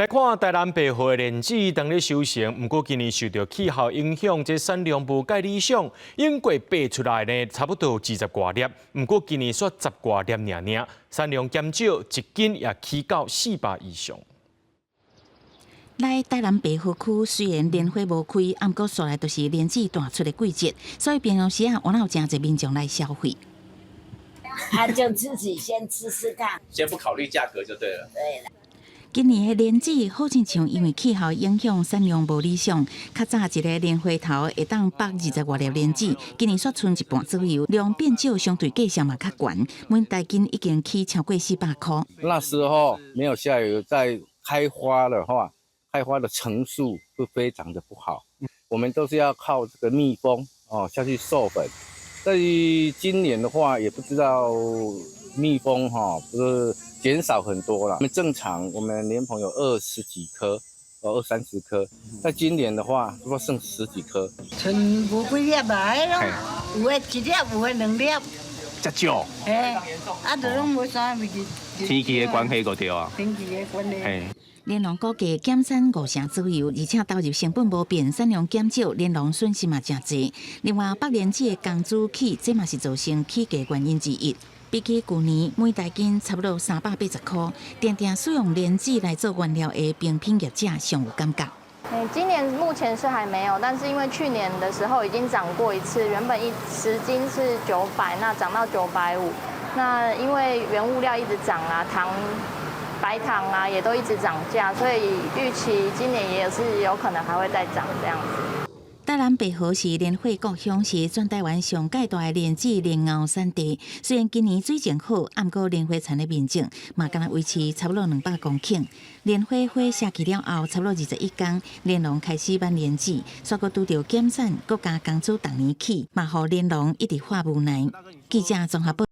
來看台南白河的蓮子當咧收成，毋過今年受著氣候影響，這產量無蓋理想，應該爬出來呢，差不多二十外粒，毋過今年煞十外粒爾爾，產量減少，一斤也起到400以上。來台南白河區雖然蓮花無開，毋過紲來就是蓮子大出的季節，所以平常時啊，猶有誠濟民眾來消費。啊，就自己先吃吃看，先不考慮價格就對了。對了。今年的蓮子好親像因為氣候影響，產量無理想。較早一個蓮花頭會當縛二十外粒蓮子，今年煞賰一半左右，量變少，相對價錢嘛較懸，每大斤已經起超過400箍。那時候沒有下雨，在開花的話，開花的成數會非常的不好。我們都是要靠這個蜜蜂哦下去授粉。在今年的話，也不知道蜜蜂哈，不是減少很多了。我們正常，我們蓮蓬有二十幾顆，哦二三十顆。在今年的話，不過剩十幾顆。賰無幾粒來咯，有的一粒，有的兩粒。遮少。嘿，啊，就攏無啥物。天氣的關係閣對啊。天氣的關係。蓮農估計減產五成左右，而且投入成本無變，產量減少，蓮農損失嘛誠濟。另外，縛蓮子的工資起，這嘛是造成起價原因之一。比起舊年，每大斤差不多380箍，定定使用蓮子來做原料的冰品業者上有感覺。今年目前是還沒有，但是因為去年的時候已經漲過一次，原本10斤是900，那漲到950。那因為原物料一直漲啊，糖、白糖啊也都一直漲價，所以預期今年也是有可能還會再漲這樣子。台南白河是蓮花故鄉，是全台灣上蓋大的蓮子蓮藕產地。雖然今年水情好，毋過蓮花田的面積嘛，干焦維持差不多200公頃。蓮花花謝去了後，差不多21工，蓮農開始挽蓮子，煞閣拄著減產，閣加工資逐年起，嘛予蓮農一直發無奈。記者綜合報。